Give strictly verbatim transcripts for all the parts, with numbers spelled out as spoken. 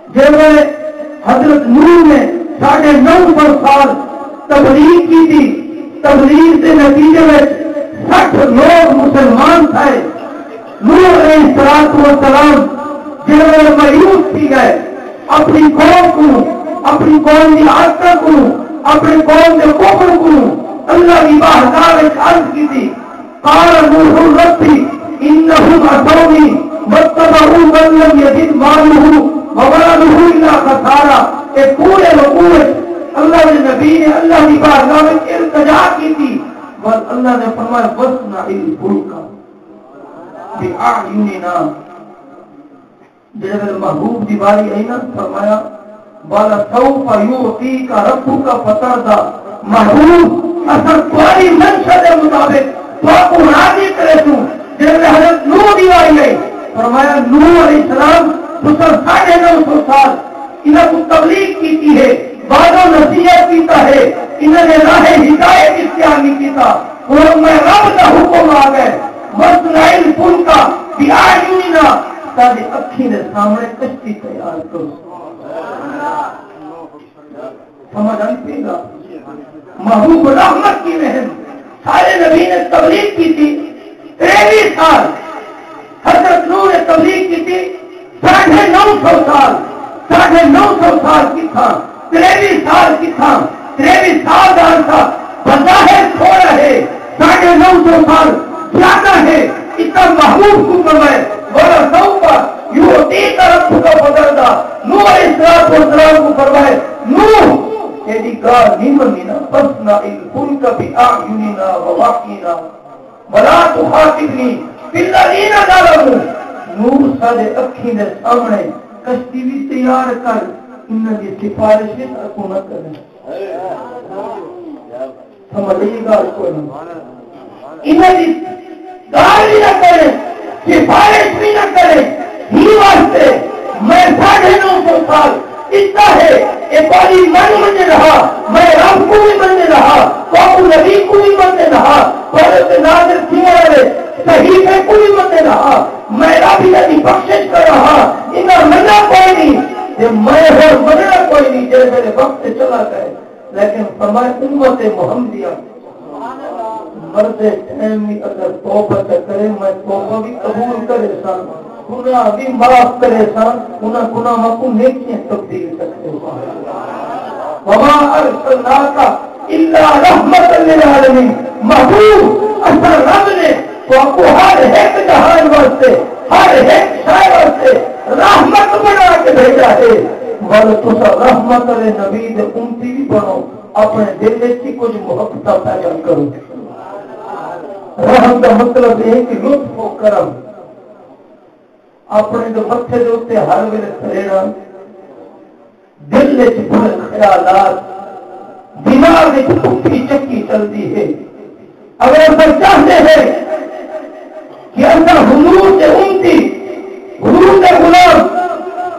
جیڑھے حضرت نوح نے ساڈھے نو سو سال تبلیغ کیتی، تبلیغ دے نتیجے وچ سٹھ لوک مسلمان تھئے۔ نوح علیہ الصلوۃ والسلام جیڑھے مایوس تھی ڳئے، اپݨی قوم کوں، اپݨی قوم دی عادتاں کوں، اپݨی قوم دے کفر کوں اللہ دی بارگاہ وچ عرض کیتی۔ قال نوح رب إنهم عصوني واتبعوا من لم يزده ماله وولده إلا خسارا۔ اے پورے وقوع وچ اللہ دے نبی نے اللہ دی بارگاہ وچ التجا کیتی، بس اللہ نے فرمایا، واصنع الفلک بأعيننا۔ جیڑھے ویلے محبوب دی واری آئی نا، فرمایا، "ولسوف يعطيك ربك فترضى۔" محبوب، اساں تہاݙی منشا دے مطابق تہاکوں راضی کریسوں۔ جیڑھے ویلے حضرت نوح دی واری آئی، فرمایا، "نوح علیہ السلام، تساں ساڈھے نو سو سال انہاں کوں تبلیغ کیتی ہے، وعظ و نصیحت کیتا ہے، انہاں نے راہ ہدایت اختیار نہیں کیتا۔ ہݨ میں رب دا حکم آ ڳئے، واصنع الفلک بأعیننا، تہاݙے اکھیں دے سامݨے کشتی تیار کروں۔" سمجھ آئی پئی ڳالھ؟ محبوب رحمت کیویں ہن؟ سارے نبی نے تبلیغ کیتی، تریوی سال حضرت نوح نے تبلیغ کیتی، ساڈھے نو سو سال، ساڈھے نو سو سال کتھاں، تریوی سال کتھاں، تریوی سال دا عرصہ بظاہر تھوڑا ہے، ساڈھے نو سو سال زیادہ ہے۔ اتنا محبوب کو فرمائے، "ولسوف يعطيك ربك فترضى۔" نوح علیہ الصلوۃ والسلام کو فرمائے، "نوح، تیری گال نہیں منی نا، فاصنع الفلك بأعيننا ووحينا ولا تخاطبني في الذين ظلموا۔" نوح، ساڈے اکھیں دے سامݨے کشتی بھی تیار کر، انہاں دی سفارش وچ اکوں نہ کریں۔ سمجھ آئی ڳالھ کوئی نہ؟ انہاں دی ڳالھ بھی نہ کرے، سفارش بھی نہ کرے۔ ہی واسطے میں ساڈھے نو سو سال اتنا ہے، اے پالی من من رہا، میں رب کو بھی من رہا، تو نبی کو بھی من رہا، پر نازل تھیوݨ والے صحیفے کو بھی من رہا۔ میں رب انہاں دی بخشش کر رہا، انہاں مننا کوئی نہیں، تے میں ہور مننا کوئی نہیں، جیڑھے میرے وقت چلا گئے۔ لیکن فرمائے، امت محمدیہ مردے ٹائم وی اگر توبہ تے کرے، میں توبہ وی قبول کریساں، گناہ وی معاف کریساں، انہاں گناہاں کوں نیکیاں تبدیل کر ݙیساں۔ وما ارسلناک الا رحمۃ للعالمین۔ محبوب، اساں رب نے تہاکوں ہر ہک جہان واسطے، ہر ہک شے واسطے رحمت بݨا کے بھیجا ہے۔ ول تساں رحمت والے نبی دے امتی وی بݨو، اپݨے دل وچ ہی کجھ محبتاں پیدا کرو۔ رحم دا مطلب اے ہے کہ لطف و کرم، اپݨے دے متھے دے اتے ہر ویلے تریڑا، دل وچ برے خیالات، دماغ وچ پٹھی چکی چلدی ہے۔ اگر اساں چاہندے ہیں کہ اساں حضور دے امتی، حضور دے غلام،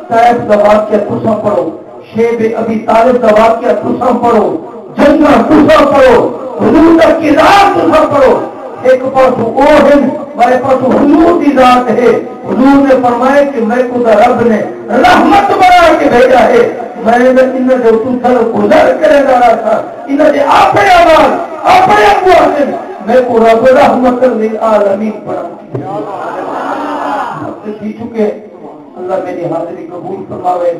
طائف دا واقعہ تساں پڑھو، شیب ابی طالب دا واقعہ تساں پڑھو، جنگاں تساں پڑھو، حضور دا کردار تساں پڑھو۔ ہک پاسوں او ہن، ٻئے پاسوں حضور دی ذات ہے۔ حضور نے فرمایا کہ میکوں تاں رب نے رحمت بݨا کے بھیجا ہے۔ میں تاں انہاں دے اتوں تھل گزر کریندا رہساں، انہاں دے اپݨے اعمال، اپݨے اڳوں آندن، میکوں رب رحمت للعالمین بݨا کے بھیجا۔ وقت تھی چکے، اللہ میری حاضری قبول فرماوے۔